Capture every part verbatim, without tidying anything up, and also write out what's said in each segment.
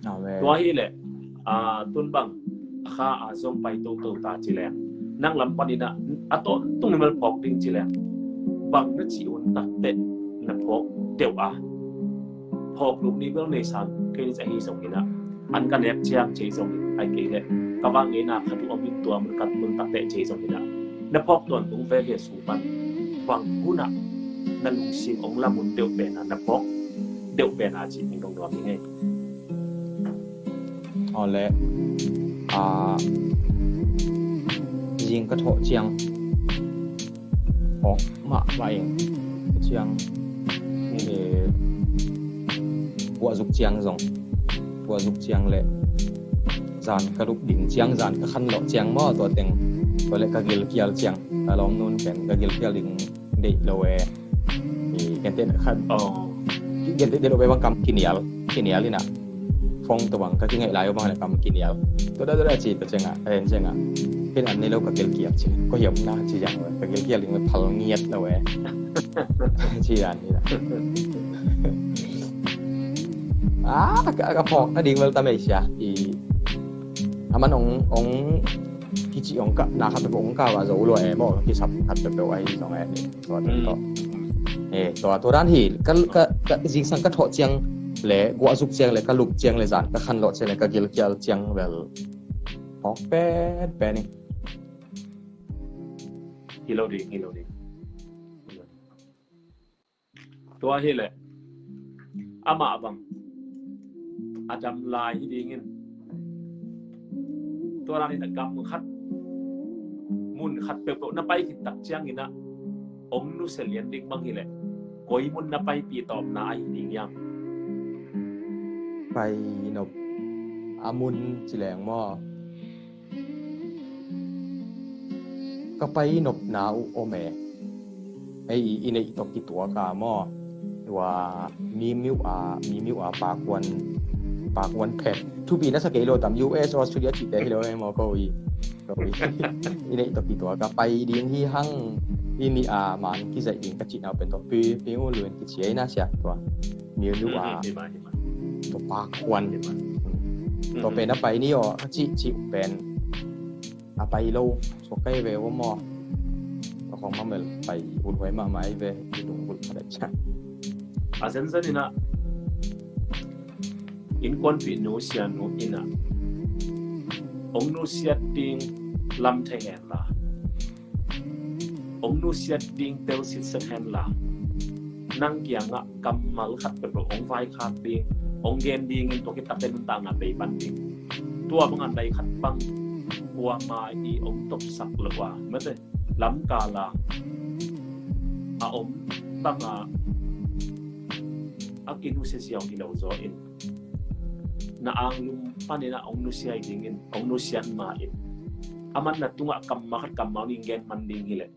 Amen. Tua hi leh, a, tun bang a kha a zong pai toto ta ci leng, nang lam panin ah a tawntung in bel phawk ding ci leng, bang na cih un takteh na phawk deuh a, phawk loh ni bel nei sang kei ni ci ahi zongin ah, an ka nek ciang ci ahi zongin, ai kei leh ka vak ngeina khat uh om in tua mun kat mun takteh ci ahi zongin ah, na phawk tawntung veve sung pan bang hun ah na lungsim ong lam un deuh pen a, na phawk deuh pen a cih hong dong nuam ing ei. Aw leh, a, zing ka thawh ciang phawk mahmah ing. Ciang, eh, guahzuk ciang zong, guahzuk ciang leh zan ka lup ding ciang, zan ka khanlawh ciang maw, tua teng, tua leh ka gilkial ciang, ka lawmnu pen ka gilkial ding deih lo e. I, gentehna khat. Oh. Genteh deih lo e bang kam kinial, kinial in ah. Phone tawh bang ka kingaih lai uh bang leh kam kinial. Tua dah, tua dah ci, tua ciang ah, en ciang ah. Ken an nei lo ka gilkial ci. Ko hiam na ci ciang, ka gilkial ding phal ngiat lo e. Ci dan hi na. Ah, ka, ka phawk na ding bel tam ei sia. I, aman ong, ong kici ong ka, na khat peuh ong ka va zo lo e maw, kisap khat peuh ahi zong e. Tua dan tawh. Eh, tua, tua dan hi, ka, ka, ka zingsang ka thawh ciang leh, guahzuk ciang leh, ka lup ciang leh, zan ka khanlawh ciang leh, ka gilkial ciang bel phawk penpen ing. Hi lo ding, hi lo ding. Tua hi leh, amah bang a dam lai hi dingin, tua dan in a gam khat, mun khat peuhpeuh na pai khit tak ciangin ah, ong nusia lian ding bang hi leh, koi mun na paipih tawpna ahi ding hiam? Pai nop a mun ci leng maw? Ka pai nopna uh om e. Ei, i neih tawh kituak a maw? Tua mi miuh a, mi miuh a pakuan, pakuan phet. Thupi na sa kei lo tam, U S, Australia cihte hi lo e maw, ko i. Ko i. I neih tawh kituak a pai ding hi hang, i mi a man kizaih ding ka cihna uh pen tua pi, pi u luin kici ei na sia tua. Mi miuh a. Tua pakuan. Tua pen a pai ni aw, ka cih, cih pen. A pai lo, suak kai ve uh maw. Ka khong mamel pai, ulhuai mahmah i ve, i lunggulh khat a ciang. A zenzen in ah, innkuanpih nusiatnu in ah, ong nusiat ding lam thei hen la, ong nusiat ding tel sitset hen la, nang kiangah kammal khat peuhpeuh ong vaikhak ding, ong gen dingin tua khit takteh nuntakna bei pan ding. Tua bangah dai khat bang kuamah i ong topsak lo a, mate, lamkal a a om bangah a kinusia ziau hi lo zaw in, na anglum panin ah ong nusia dingin, ong nusiat ma in, aman na tungah kammal khat kammal nih gen man ding hi leh,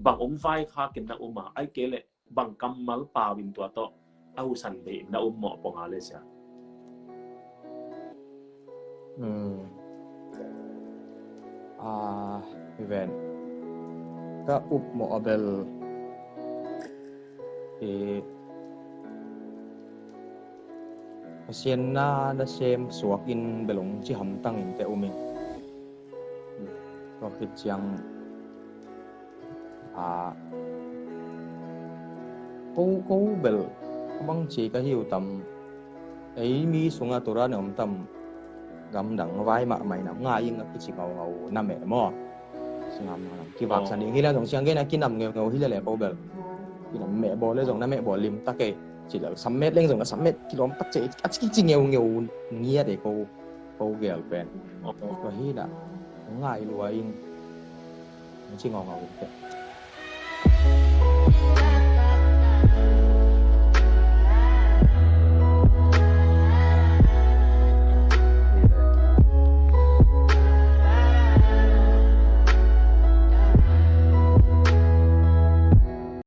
bang ong vaikhak in na um a, ai kei leh bang kammal pau in tua tawh a husan bei in na um mawh pong a le sia. Hmm. Ah, hi ven. Ka up mawh a bel, eh, Pasian na nasem suak in bel ong ci hamtang in teh um in. Tua khit ciang, a, ko, ko bel a bang ci ka hi uh tam. Ei mi sungah tua dan a om tam. Gamdang vai mahmah in a ngai ing a kici ngaungau na meh maw. Singam na kivaksan ding hi leh zong siang gen a kinam ngeungeu hi leh leh ko bel. Kinam meh bawl leh zong na meh bawl limtak e. Ci leh sam met leng zong na sam met kilawm tak ci, a ci kici ngeungeu ngiat e ko. Ko gel pen. Tua hi na ngai lua in. Ci ngaungau in teh.